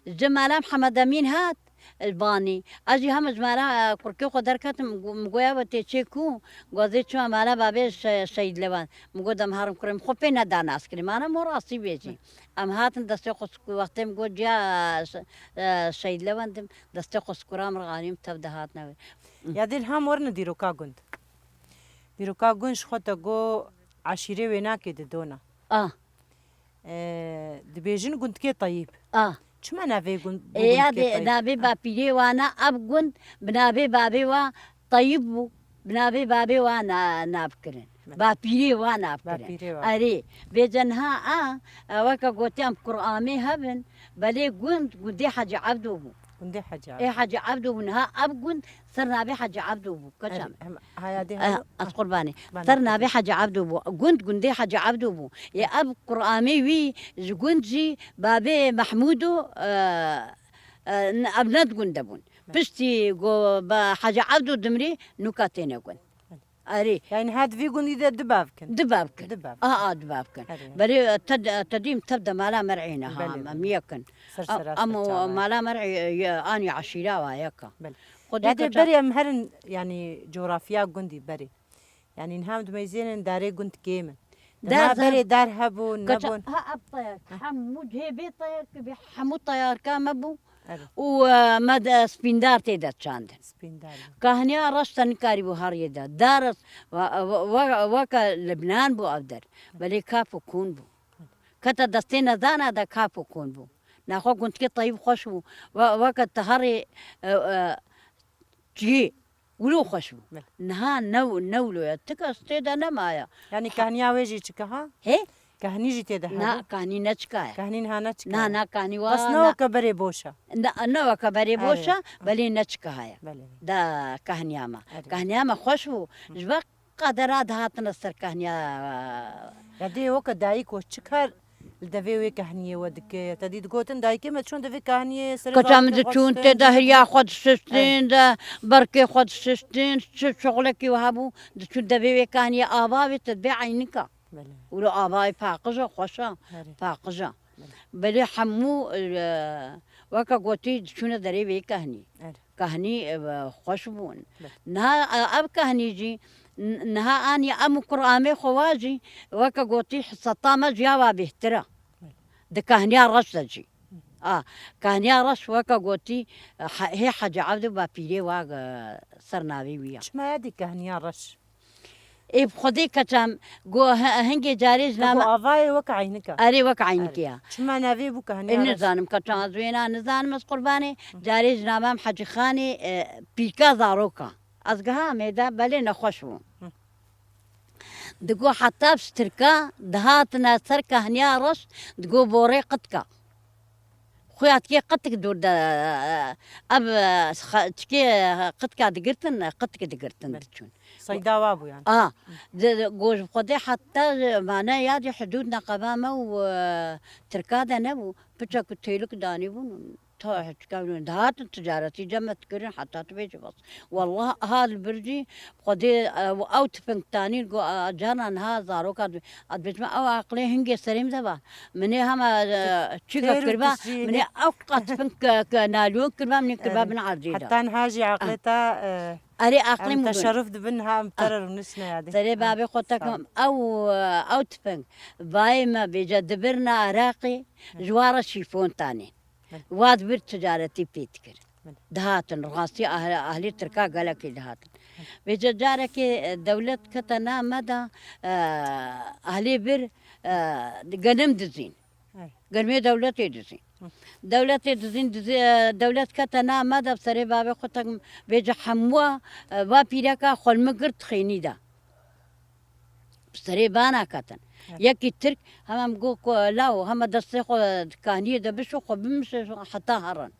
Ji mala Mihemed Emîn hat, li Banî. Ez jî hema ji mala, e, kurkê xwe derketim, go-, min goya we tê çê ku, gozê çima mala babê Şe-, Şehîd Lewend. Min got, em herin kurê min xwe pê neda naskirin. Mala min rastî bêjî. Em hatin destê xwe siku-, wextê min got ciya, e, Şehîd Lewend im, destê xwe sikura min re anîm tev de hatine wê. Ya dê niha em werin dîroka gund. Dîroka gund ji xwe te got eşîrê wênakê di dona. Ah. E, dibêjin gundkê Teyîb. Ah. Çima navê gund-, bû Ê, ya gundkê dê, Teyîb? Navê bapîrê wana ev gund, bi navê bavê wa Teyîb bû. bi navê babê wa na-, nav kirin. Bapîrê wa nav kirin. Bapîrê wa. Erê, vêce niha a, e, weke gotiyan Qur'amê hebin, belê gund, gundê Hecî Ebdo bû. Gundê Hecî Ebdo. Ê Hecî Ebdo bû, niha ev gund ser navê Hecî Ebdo bû. Kaçam? Erê, hem, haya dê Eh, halo. Ez qurbanê. Bana Ser navê qurban. Hecî Ebdo bû. Gund gundê Hecî Ebdo bû. Ê ev Qur'amê wî ji gund jî babê Mehmûdo, e, e, n-, ev ne di gund de bûn. Piştî ku ba Hecî Ebdo dimrî, nûka têne gund. Erê. Yani niha di vî gundî de du bav kin. Du bav kin. Du bav. A, a, du bav kin. Erê. Belê, e, te, te dîm tev de mala mer'ê ne ha, Belê, em belê. Yekin. Ser A, sera em ser o çawa. Mala mer'ê, e, ye, anî eşîra wa yeka. Belê. Xwedî Ya dê kaça- berê em herin, yani coğrafya gundî berê. Yani niha em dimeyzênin darê gund kêm in. Dar Dema zaf- berê dar hebûn, Kaça- nebûn. Ha, ev teyar. Hemû cihê bê teyar ki bê hemû teyarka me bû. Evet. Û, e, me de spîndar tê de çandin. Spîndar. Kahniya reş te nikarîbû heriyê de. Dar, we-, we-, we-, weke Libnan bû ev der. Belê kap û kûn bû. Kete destê nezana de kap û kûn bû. Naxwe gundkê teyîb xweş bû. We-, weke te herê, e, e, çiyê. Wilo xweş bû. Belê. Niha ne, ne wilo ye. Ti kes tê de nemaye. Yani kahniya wê jî çi keha? He? Kahnî jî tê de Na, hebû? Kahnî ne çika ye. Kahnî niha ne çika Na, ye? Na, kahnî wa Bas ne na- weke berê boş e. Ne, ne weke berê boş e, Erê. Belê ne çika ye. Belê. Da kahniya me. Erê. Kahniya me xweş bû. Ji ber qadera dihatine ser kahniya. Ya dê weke dayik we çi kar li devê wê kehniyê we dike? Te dî digotin dayikê me çûn devê kehniyê serê Koça min zarokê xwe diçûn diştin, tê de hiriya xwe dişiştin, Evet. de berkê xwe dişiştin, çi şoxlekî we hebû, diçûn devê wê kehniyê ava wê te dibê eynika. Belê. Wilo avayê paqij e, xweş e, Erê. paqij e. Belê. Belê hemû, e, weke gotî diçûne derê wê kehnî. Erê. Kahnî, e, xweş bûn. Be. Niha, e, ev kahnî jî, n-, niha anî em û Qur'amê xwe wa jî, weke gotî, hisseta me ji ya wa bêhtir e. Be. Di kahniya reş de jî. A, kahniya reş weke gotî, e, he-, hê Hecî Evdî bapîrê wa, e, ser navê wî ya. Çima ya dî kahniya reş? Ê bi Xwedê keçam, go he-, hingê carê ji Te name ku avayê wek eynik e. Erê, wek eynikê Erê. ya. Çima navê bû kahniya Ê, reş? Nizanim keçam, ez wêna nizanim, ez qurbanê. Hı. Carê ji namam Hecî Xanê, e, pîka zaroka. Ez giha mêde, belê nexweş bû. Hı. Digo heta bi tirka dihatine ser kahniya reş, digo borê qitka. Xuya tikê qitik dûr de, ev, e, xa-, tikê qitka digirtin, qitik digirtin Belê. diçûn. Seyda wa bû yani. A, Hı. di, di, goj Xwedê heta, e, mane ya di hudûd neqeba me û, e, tirka de nebû. Piçek û têlik danî bûn. Ta hiçka wî dihatin ticaretî cem me dikirin heta tu bêjî bas. Wallah ha li bir jî Xwedê, e, ew tiping tanîn ku, e, carna niha zaroka dibê. Ez dibêjim ew aqilê hingê serê min de ba. Min ê hema, e, çîka Têr û kiriba, tişrî min ê ne- ew qat tiping ke, ke nalyon kiriba, min ê kiriba Erê. bin erdê de. Heta niha jî aqilê Ah. te, e, Erê aqilê em min bûn. teşerruf dibin, ha em Ah. tere rûnişne yadê. Serê Ah, babê xwe sağ ol. tekim ew, e, ew tiping. Bayê me bêje dibirna Iraqê, Hı. ji wa re şîfon tanê. Belê. Wa dibir ticaretî pê dikir. Belê. Dihatin, rastî ahl-, ahlê Tirka gelekî dihatin. Belê. Vêce carekê, e, dewlet kete na me de, e, ahlê bir, e, genim dizîn. Belê. Gerimê dewletê dizîn. Hı. Dewletê dizîn, dizî, e, dewlet kete na me de serê bavê xwe tekim vêce hemûa, e, va pîreka xwe li min girt xênî de. Bi serê bana ketin. Evet. Yekî Tirk hema min got ku law, hema destê xwe di kahniyê de bişo, xwe bimişe heta herin.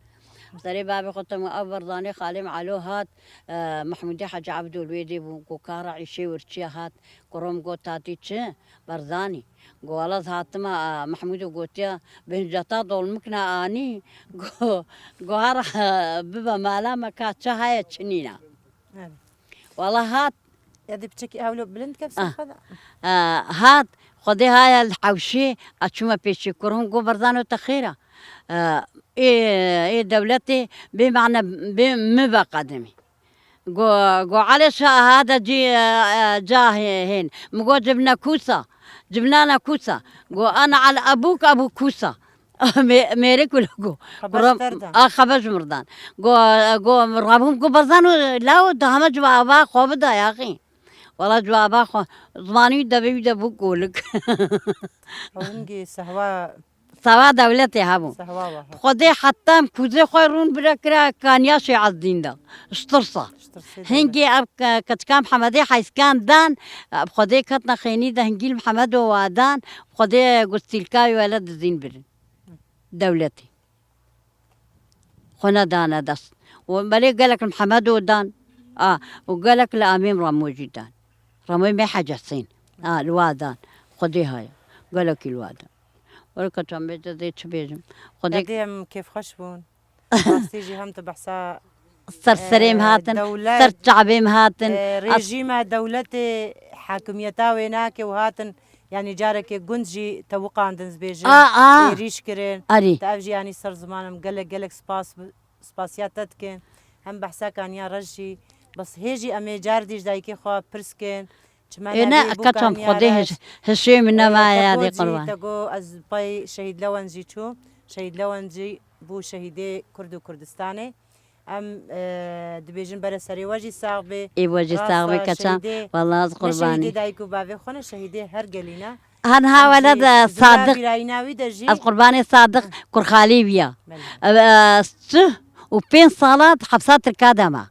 Bi serê bavê xwe tim ev Berzanê xalê min Elo hat, e, Mehmûdê Hecî Evdol wê dê bû, ku kara îşê wir çiye hat, kurim got tatî çi? Berzanî. Got wela ez hatime, e, Mehmûdo gotiye, bi hinceta dolmikna anî, got, got her, e, bibe mala me ka çi heye çi nîne. Evet. Wela hat, Ya dê piçekî ewlo bilind ke Ah. xwe de. Ah, hat, Xwedê haya li hewşê, a çûme pêşî kurim, got Berzano te xêr e. Ah, ê, ê dewletê bê mane, bê min ve qedimî. Go, go Elê Şa hada cî, e, e, ca hê-, hên. Min got cibne kûsa, cibnana kûsa. Go ana al ebûk ebû kûsa. Mê-, mêrik wilo go. Xebeş Kuram, ter da. A xebeş mirdan. Go, go rabûm go Berzano law da heme cevaba xwe bida yaxî. Wala cevaba xwe. Zimanî devê wî de bû kolik. Hingê sehwa Sawa dewletê hebû. Sehwa wa. Xwedê heta em kûzê xwe rûn bire kira kaniya Şê'ezdîn de. Ji tirsa. Ji tirsê dewlet. Hingê ev ke-, keçika Mihemedê heyskan dan, bi Xwedê ketine xênî de hingî li Mihemedo wa dan, bi Xwedê gustîlka wî wele dizîn birin. Dewletê. Xwe nedane dest. Û belê gelek li Mihemedo dan. A, û gelek li Amîm Ramo jî dan. Ramoyê me Hecesîn. A, li wa dan. Xwedê haya. Gelekî li wa dan. Were keçan bê te dê çi bêjim? Xwedê Derdê em kêfxweş bûn. Rastî jî hem tu behsa, Ser serê min e, hatin, dewlet, ser çavê min hatin. E, Ez rejîma dewletê hakimiyeta wê nake û hatin, yanî carekê gund jî te wiqandin, ez bêjim, A, a. êrîş kirin. Erî. Te ev jî yanî ser ziman em gelek, gelek spas bi-, spasiya te dikin. Hem behsa kaniya reş jî. Bes hê jî em ê car dî ji dayikê xwe pirs kin. Çima Ê, ne, navê bû keçam kaniya Xwedê reş? hiş-, hişê min E, nema te ya got dê jî, qurban. te got ez pey Şehîd Lewen jî çûm. Şehîd Lewen jî bû şehîdê Kurd û Kurdistanê. Em, e, dibêjin bere serê we jî sax bê. Ê we jî sax bê Rasta keçam. şehîdê, Wala ez ne qurbanî. şehîdê dayik û bavê xwe ne, şehîdê her gelî ne. Hanha Em wele jî de di vila Sadiq. bîrayîna wî de jî Ez qurbanê Sadiq Kurxalî viya. Belê. E, e, sih û pênc sala di hepsa Tirka de ma.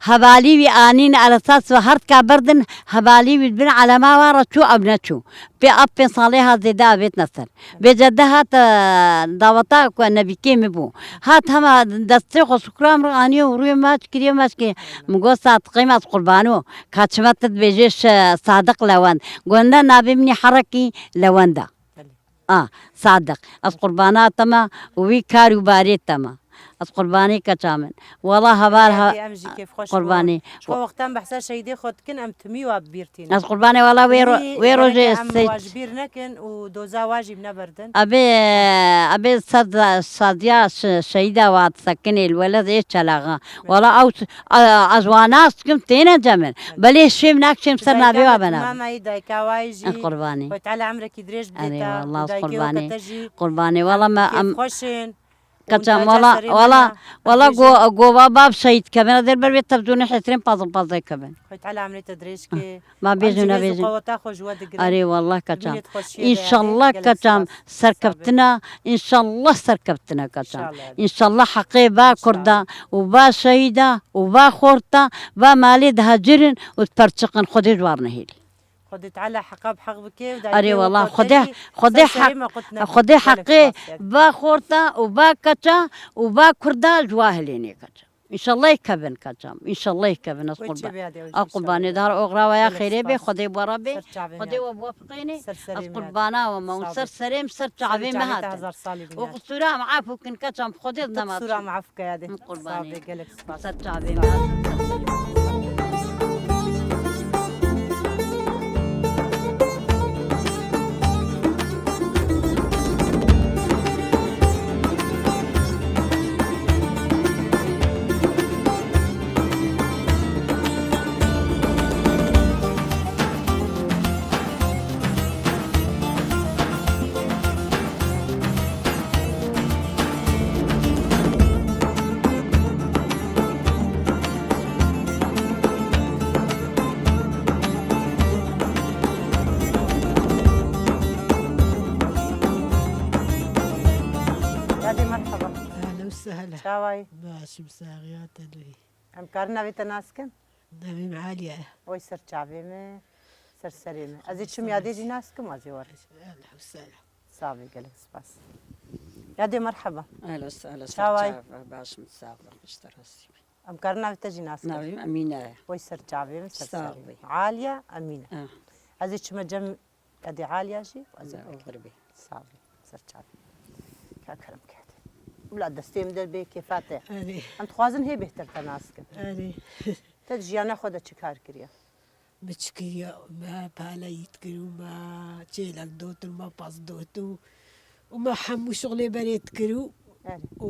Hevalî wî anîn eresas ve hertka berdin, hevalî wî bin elema wa re çû ew neçû. Pê ev pênc salê ha zêde avêtine ser. Bêcede hat, e, daweta ku nebîkê min bû. Hat hema destê xwe sukra min re aniye û rûyê maç kiriye, maç kiriye. Min got, Sadiqê me, ez qurbano. Ka çima tu dibêjê şe-, Sadiq Lewend. Got, ne, navê min î herekî Lewend e. Belê. A, Sadiq. Ez qurbana te me û wî kar û barê te me. Ez qurbanê keça min. Wala heval ha-, Em jî kêfxweş bûn. qurbanê. Ji xwe wextan behsa şehîdê xwe dikin, em timî wa bi bîr tînin. Ez qurbanê wala wê ro-, Timî wê rojê gereke em seyt. wa ji bîr nekin û doza wa jî bi neberdin. Abê, abê sed, saziya şe-, şehîda wa sekinê li weled ê çelaxa. Wala ew s-, a, ez wa nas dikim têne cem min. Belê şêm nak şêm ser navê wa bena. Dayika me, dayika wa jî. Ez qurbanê. Xwedê Teala emrekî dirêj bide Erê te. Wala ez Dayikê qurbanê. weke te jî. Qurbanê. Wala me em Keçam, wala, wala, wala go-, gova bab şehîd kevin. Ez ê ber vê tevzûnê hesrên pazin pazê kevin. Xwedê Teala emrê te dirêj ke. Ma bêjin, ne bêjin. Qeweta xwe ji we digirin. Erê, wallah keçam. Binêt xweşiyê de. Înşallah keçam. Gelek spas. Serkeftina, înşallah serkeftina keçam. Înşallah. Înşallah heqê va kurda û va şehîda û va xorta, va malê dihacirin û diperçiqin. Xwedê ji war nehêlî. Xwedê Teala heqa bi heq bike û Erê dayikê wala, weke Xwedê, te jî Xwedê ser serê heq, me qutine Xwedê bike. Gelek heqê spas, gelek. va xorta û va keça û va kurda ji wa hilênê keça. Înşallah kevin keçam. Înşallah kevin ez Wê çi qurban. bê, hadi, A înşallah. qurbanê dar oxra we ya Gelek xêrê bê, spas. Xwedê bi we re bê. Ser çavê me. Xwedê we bi we biqênê. Ser serê Ez me, hadi. qurbana we me û Sağ ser ol. serê min ser Ser çavê me çavê te hatin. hezar salî bîne. O qusura em afû kin keçam Xwedê Tu nema qusura çû. em afû ke, hadi. Min qurbanê. Sağ ol, gelek Ser çavê me. Yadê merhaba. Ehlen û sehlen. Çawayî? Baş im, saxiya te lûyî. Em karin navê te nas kin? Navê min Aliye. Oy ser çavê me, ser serê me. Ez ê çim yadê jî nas kim, ez ê werim. Ehlen û sehlen. Savê, gelek spas. Yadê merheba. Ehlen û sehlen, ser Çawayî? çava, baş im, sax be, xweş te rastî be. Em karin navê te jî nas kin? Navê min Emîne ye. Oy ser çavê me, ser Sağ serê me. be. Aliye, Emîne. Ah. Ez ê çime cem Edê Aliya jî, ez ê Zerrê bikî. Sağ ol. Ser çavê. Ka kerem kerdî. Bila destê min de bê kêfa te. Erê. Em dixwazin hê bêhtir te nas kin. Erê. Te di jiyana xwe de çi kar kiriye? Me çi kiriye? Me palayî dikir û me çêlek dot û me pas dot û, û me hemû şixulê berê dikir û, Erê. û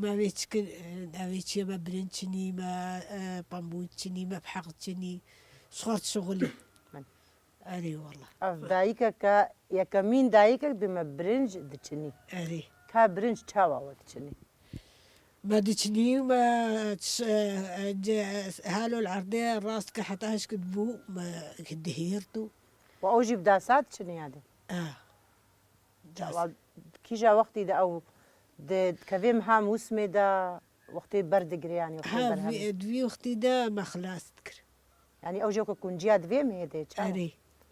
me vê çi kir, e, evê çiye me birinç çinî, me, e, pambûç çinî, me bi heq çinî. Ji xwe şixulê. Erê wala. Ev dayikeke, yekemîn dayikek dê me birinc diçinî. Erê. Ka birinc çawa we diçinî? Me diçinî, me ç-, e, ce-, halo li erdê rast ke heta hişk dibû, me dihêrt û. Wa ew jî bi dasa diçinî yadê? Ah. Çawa kîja wextî de ew di kevê meha mûsimê de wextê ber digire, yanî wextê Ha, berhem. vî, di vî wextî de me xilas dikir. Yanî ew jî weke kunciya di vê mehê de çawa? Erê.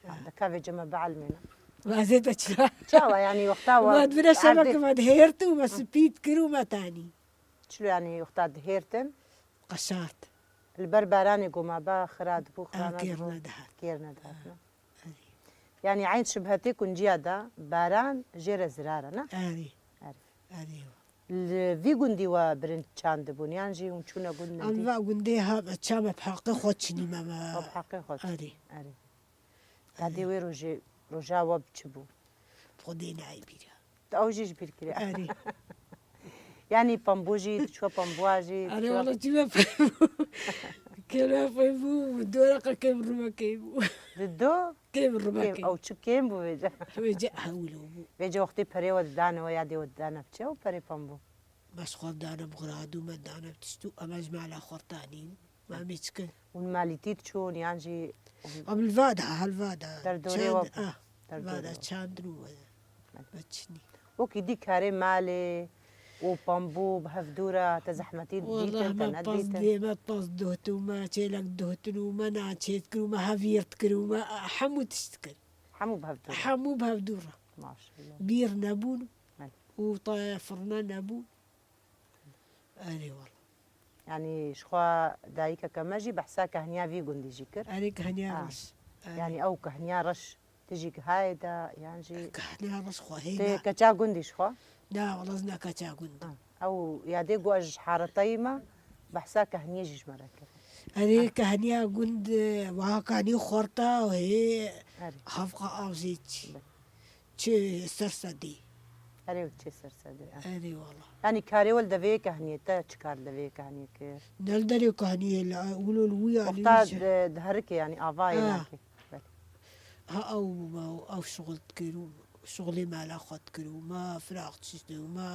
Ha, de ka vê cem me bielmêne. Vazê te çira? Çawa, yanî wexta we Wadbire şevek erdê me dihêrt û me spî dikir û me tanî. Çilo, yanî wexta dihêrtin? Qeşart. Li ber baranê ku me ba xira dibû, xira Ha, kêr nedibû, nedihat. Kêr nedihat, ne? Erê. Yanî eyn şibhetê kunciya de baran jê re zirar e, ne? Erê. Erê. Erê. Li vî gundî we birinc çand dibûn, yan jî hûn çûne gund Em nindî? va gundê ha, ça me bi heqê xwe çinî me, me. Bi heqê xwe çinî. Erê. Erê. Dadê wê rojê, roja we bi çi bû? Xwedê nayê bîra. Tu ew jî ji bîr kiriye? Erê. Yanî pambû jî, tu çû pambûa jî, tu Erê, çû wala çi me pambû. Kême pambû, dora qe kêm rûme kêm bû. Di do? Kêm rûme Kêm, kêm. ew çi kêm bû vêce? Vêce hewlo bû. Vêce wextê perê we didane we, yadê we didane bi çi ew perê pambû? Me ji xwe dane bi xirad û me dane bi tişt û em ji mala xwe tanîn. Me mî çikin. Hûn malîtî diçûn yan jî Em li va de, hel va de. Derdorê Çand, we bû. ah, Derdorê va de we. çandin û we. Me çinî. Wekî dî karê malê û pambû bi hevdû re te zehmetî Wallah, dîtin, te me paz nedîtin? dê, me paz dohtû, me çêlek dohtû, me naçê dikir û me hevîr dikir û me hemû tişt dikir. Hemû bi hevdû re. Hemû bi hevdû re. Maşallah. Bîr nebûn Hel. û te firne nebûn. Erê wala. Yanî ji xwe dayikeke me jî behsa kehniya vî gundî jî kir. Erê kehniya Ha. reş. Erê. Yanî ew kehniya reş tu jî gihayê de yan jî Kehniya reş xwe hê Tê ne. keça gundî ji xwe? Na, wala ez ne keça gund. Ha. Ew yadê ku ez ji haretayî me behsa kehniyê jî ji me re kir. Erê Ha. kehniya gund, e, waha kanî xorta hê Erê. hevqa avzê çi. Be. Çi ser sedî. Erê û çê ser sedî, e. Erê wala. Yanî karê we li devê kehniyê te çi kar li devê kehniyê kir? Ne li derê kehniyê li, wilo li wî ya li Wexta wî çi. di, diherike yanî avayê Ha. nake. Belê. Ha ew bû me û ew şixul dikir û şixulê mala xwe dikir û me firaq çiştin û me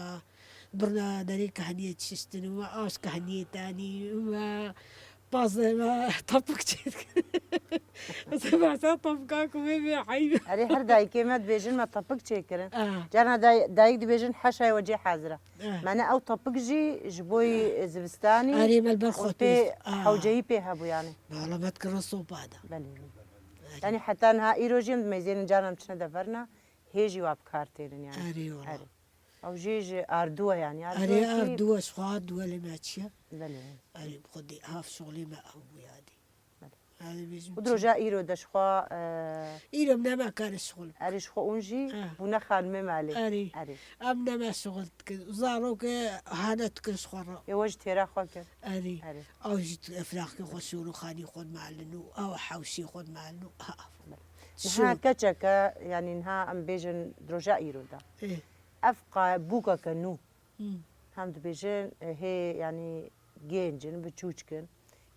birna derê kehniyê çiştin û me aş kehniyê tanî û me Pazê me tapik çêdikirin. Ez ê behsa tapika ku vê vê heyv. Erê, her dayikê me dibêjin me tapik çêkirin. Ah. Carna day-, dayik dibêjin heşayê we cê hazir e. Ah. Me ne ew tapik jî ji bo yî zivistanî Erê, me li ber û xwe pê pê, ah. hewceyî pê hebû yani. Bala me dikir sopa de. Belê. Erê. Yani heta niha îro jî em dimeyzênin carna em çine deverna hê jî wa bi kar tênin yani. Erê wala. Erê. Ew jî ji ardû e, yanî ardû Erê, e kî ardû e, ji xwe ardû e, lê me çi ye? Belê. Erê, bi xwedê hav şixulê me ew bû yadî. Belê. Erê, bêjim Û çi? di roja îro de ji xwe, e, Îro em nema kare şixul. Erê, ji xwe ûn jî Ah. bûne xanimê malê. Erê. Erê. Em nema şixul dikin. Zarok e hane dikin ji xwe re. Ê we jî têra xwe kir. Erê. Erê. Ew jî tu efraqê xwe şûn û xanî xwe dimalin û ew hewşê xwe dimalin û ha. Niha Şûn. keçeke, yanî niha em bêjin di roja îro de. Ê. Ev qa-, bûkeke nû. Hmm. Hem dibêjin, e, hê, yanî gênc in, biçûçk in.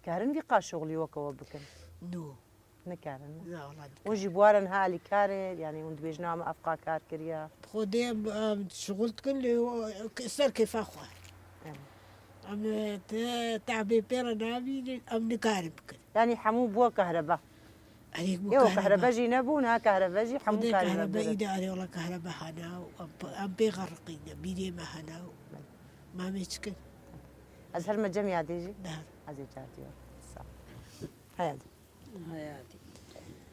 Karin vî qa şixulî weke we bikin? No. Nikarin, ne? Na, wala Hûn jî nikarin. bi we re niha alîkar e, yanî hûn dibêjin, "Ama ev qa kar kiriye." Xwedê em, em şixul dikin, lê o, ser kêfa xwe. Evet. Em, e, te, tabê pê re nabînin, em nikarin bikin. Yanî hemû bû kahreba? Erê, bû Ê, o kahreba. kahrebe jî nebû, niha kahrebe jî hemû Xwedê karê me kahrebe bû. îdare, wala kahrebe hene û em, em pê xerriqîne, bîrê me hene û Belê. mamê çikin. Ez her me cem yadê jî. Dahar. Ez ê car diyor. Sağ ol. Heyadî. Heyadî.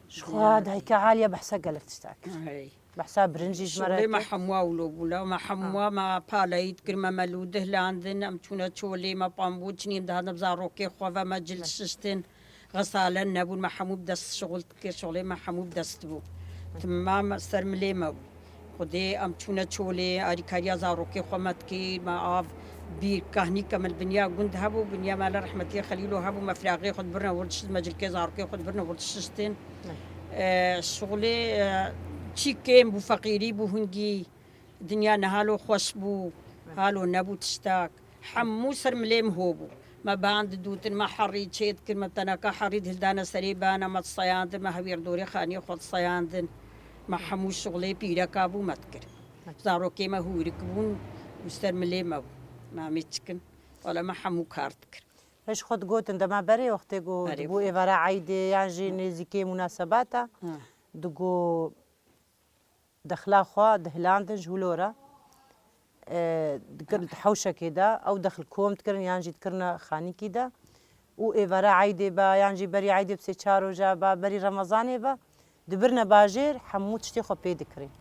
Ji xwe dayika Aliye behsa gelek tişta kir. Hey. Behsa birincî ji me re Şixulê me kir. hemû ewlo bû. La me hemû Ha. me palayî dikir, me melû dihlandin, em çûne çolê, me pambû çinî, em dihatin bi zarokê xwe ve me cil şiştin. Xesalen nebûn, me hemû bi dest şixul dikir, şixulê me hemû bi dest bû. Timam ser milê me bû. Xwedê em çûne çolê, alîkariya zarokê xwe me dikir, me av bîr, kahnîke me li binya gund hebû, binya me li rehmetiyê Xelîlo hebû, me firaqê xwe dibirne wir dişt, me cilkê zarokê xwe dibirne wir dişiştin. E, şixulê, e, çî kêm bû, feqîrî bû hingî, dinya ne halo xweş bû, halo nebû tiştak. Hemû ser milê min ho bû. Me ban didûtin, me herî çê dikir, me teneka herî dihildane serê bana, me diseyandin, me hewîr dorê xaniyê xwe diseyandin. Me hemû şixulê pîreka bû me dikir. Zarokê me hûrik bûn û ser milê me bû. Namê çikin. Wala me hemû kar dikir. Hiş xwe digotin dema berê wextê ku Erê dibû xwe. êvara eydê yan jî nêzîkê munasebata, Ha. digo Dexla xwe dihilandin ji wilo re. e, dikir-, di hewşekê de, ew dexil kom dikirin yan jî dikirine xanîkî de. Û êvara eydê be, yan jî berî eydê bi sê çar roja be, berî Remezanê be, dibirine bajêr, hemû tiştê xwe pê dikirin.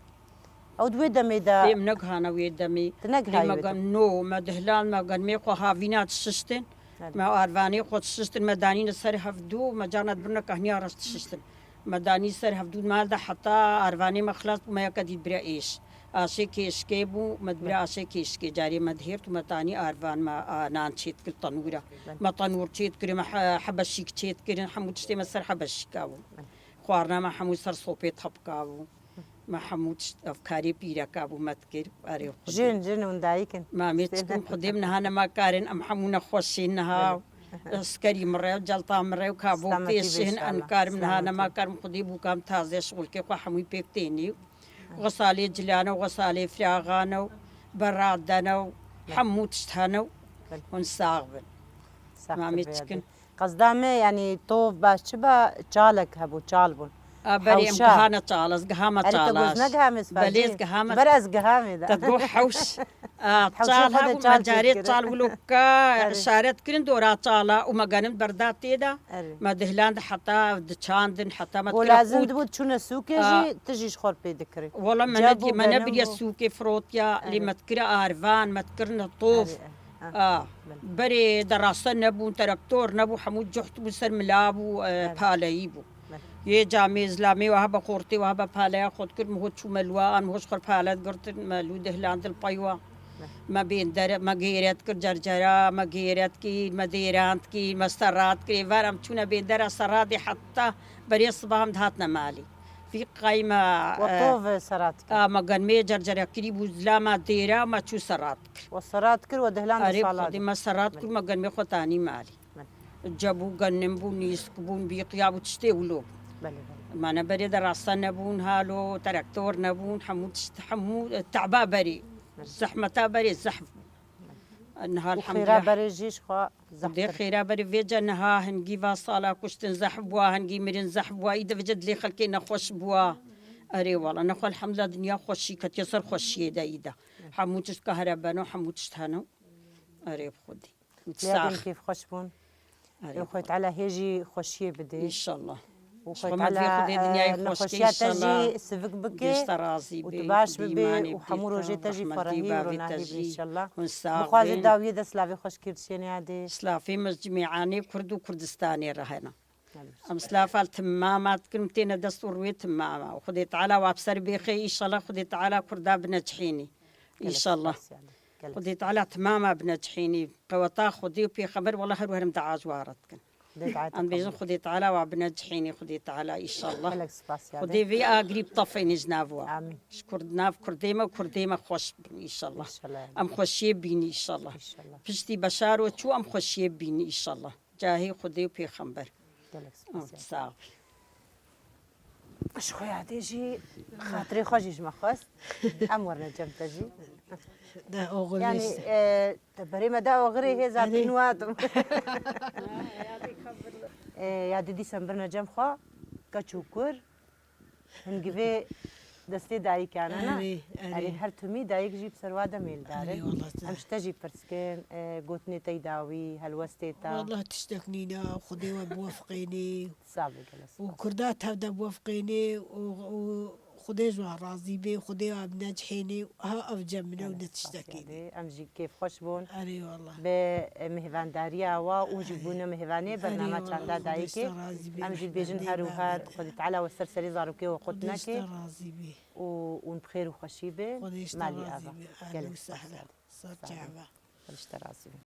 Ew di wê demê de Pê min negihane wê demê. Tu negihayî Lê me wê gen demê. No, me dihlan, me gen mê xwe havîna dişiştin. Belê. Me arvanê xwe dişiştin, me danîne ser hevdû, me carna dibirine kahniya reş dişiştin. Me danî ser hevdû mal de heta arvanê me xilas bû, me yeke dî bire êş. Aşê kêşkê bû, me dibire Belê. Aşê kêşkê. Carê me dihêrt û me tanî arvan me, a, nan çêdikir tenûra. Belê. Me tenûr çêdikirin, me he-, hebeşîk çêdikirin, hemû tiştê me ser hebeşîka bû. Belê. Xwarina me hemû ser sopê tepka bû. Me hemû tişt, ev karê pîreka bû me dikir. Erê Xwedê. Jin, jin hûn dayik in. Me amê Tiştê çikin ne. Xwedê min niha nema karin, em hemû nexweş in niha. Belê. Eskerî min re, celta min re û kabok Selametî tê be şin, inşallah. Em karim niha Selametî. Nema karim Xwedê bû kam taze şixulkê xwe hemû pêk tênî. Xwesalê cilane û xwesalê firaxane û beradene û Belê. Hemû tişt hene û Belê. Hûn sax bin. Sax Mamê bin be çikin. Yadê. Qezda me, yanî tov be çi be, çalek hebû, çal bûn. A, berê em Hewşa. Gihane çal, ez gihame Erê, te çal goz aş. Negihame sifacî? Belê, ez gihame. Ber ez gihame de. Te go hewş. A, Hewşa çal xwe de hebû, çal me carê çêdikirin. Çal wilo ka Erê. Işaret kirin dora çala û me genin berda tê de. Erê. Me dihlan de heta diçandin, heta me Go dikira lazim qût. Dibû çûne sûkê A. Jî, tu jî ji xwe pê dikirin. Wala me Cem nebî-, bû, me genim nebiriye bû. Sûkê firotya, lê Erê. Me dikire arvan, me dikirine tov. Erê, erê. Ah, A, belê. Berê derase nebûn, teraktor nebû, hemû cuht bû, ser mila bû, e, Belê. Paleyî bû. Belê. Yê camê zilamê we hebe xortê we hebe paleya xwe dikir, min hot çû me lû an, min hot ji xwe pale digirtin, me lû dihlandin pey we. Belê. Me bêndere, me gêre dikir cercera, me gêre dikir, me dêran dikir, me serra dikir. Êvar em çûne bêndera serra dê heta berê siba em dihatine malê. Vî qey me, We e, tov serra dikir. A, me genmê cercera kirî bû zilama dêra, me çû serra dikir. We serra dikir, we dihlan Erê, sala Xwedê dikir. Me serra dikir, Belê. Me genmê xwe tanî malî. Belê. Cebû, genim bû, nîsk bûn, bîqiya bû, tiştê wilo bû. Belê, belê. Me ne berê de rasta nebûn, halo, teraktor nebûn, hemû tişt, hemû, e, teba berê. Belê. Zehmeta berê, zehf bû. Belê. Niha Û elhamdulillah. Xêra berê jî ji xwe Xwedê zehftir. Xêra berê vêce niha hingî va sala kuştin zehf bûa, hingî mirin zehf bûa, î de vêce dilê xelkê nexweş bûa. Erê wala, nexwe elhamdulillah dinya xweşî ketiye ser xweşiyê de î de. Hemû tişt kahreben û hemû tişt hene. Erê bi Xwedê. Lêdên Sax. Kêfxweş bûn. Erê Ê Xwedê Teala hê jî xweşiyê bidê. Înşallah. Û Xwedê Teala, Xwedê dinyayê e, xweş nexweşiya te jî sivik bike. Gêşte razî bê, û tu baş bibê û hemû rojê te jî ferehî û ronahî bê înşallah. Hûn sax bin. Bixwaze dawiyê de silavê xweş kir çênê yadê. Silafê me ji cimêanê Kurd û Kurdistanê re hene. Em silafa li timama dikin, têne dest û rûyê timama. Û Xwedê Teala wa bi ser bêxê, înşallah Xwedê Teala Kurda binecihînî. Gelek Înşallah. Spas yadê. Gelek Xwedê Teala timama binecihînî. Qeweta Xwedê û Pêxember, wela her werim dua ji wa re dikin. Xwedê dua Em bêjin Xwedê Teala wa binecihînî, Xwedê Teala, înşallah. Gelek spas yadê. Xwedê vê agirî bitefênî ji nav wa. Amîn. Ji Kurd, nav Kurdê me û Kurdê me xweş bin, înşallah. Înşallah yadê. Em xweşiyê bînî, înşallah. Înşallah. Piştî beşar we çû, em xweşiyê bînî, înşallah. Cahê Xwedê û Pêxember. Gelek spas yadê. Sağ ol. Ji xwe yadê jî xatirê xwe jî ji me xwest. Em werine cem te jî. De oxir Yanî, neyse. E, te berê me de oxirê hêza Erê. Bîn watim. E, yadê dîsa em birine cem xwe. Keç û kur. Hingivê destê dayikane ne? Erê, erê. Erê, her timî dayik jî bi ser wa de mêldar e. Erê, wallah, Em ji te jî pirs kin, e, gotinê te yî dawî, helwestê te. Wallah tiştek nîne, Xwedê we biwefiqênê. Sax be, gelek spas. Û Kurda tev de biwefiqênê û, û Xwedê ji wan razî bê, Xwedê we binecihênê, ha ev cem min e û ne tiştekî dî. Em jî kêfxweş bûn. Erê wallah. Bi, e, mêhvandariya we û jî bûne mêhvanê bernama Çanda Dayikê. Em jî bêjin her û her Xwedê Teala we ser serê zarokê we qut neke û hûn bi xêr û xweşî bin. Malî ava. Gelek spas. Ser çava. Xwedê ji te razî bin.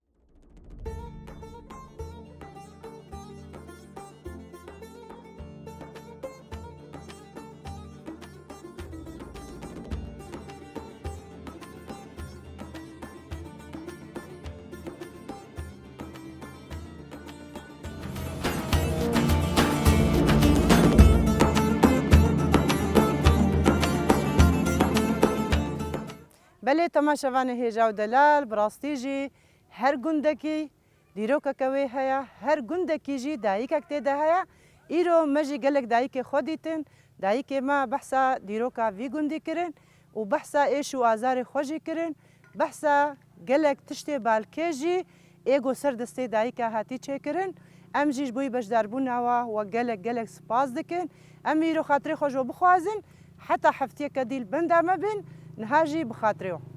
Belê, temaşevanê hêja û delal, bi rastî jî her gundekî dîrokeke wê heye, her gundekî jî dayikek tê de heye. Îro me jî gelek dayikê xwe dîtin. Dayikê me behsa dîroka vî gundî kirin û behsa êş û azarê xwe jî kirin. Behsa gelek tiştê balkêş jî ê ku ser destê dayika hatî çêkirin. Em jî ji bo wî beşdarbûna we, we gelek gelek spas dikin. Em îro xatirê xwe ji we bixwazin, heta heftiyeke dî li benda me bin, niha jî bi xatirê we.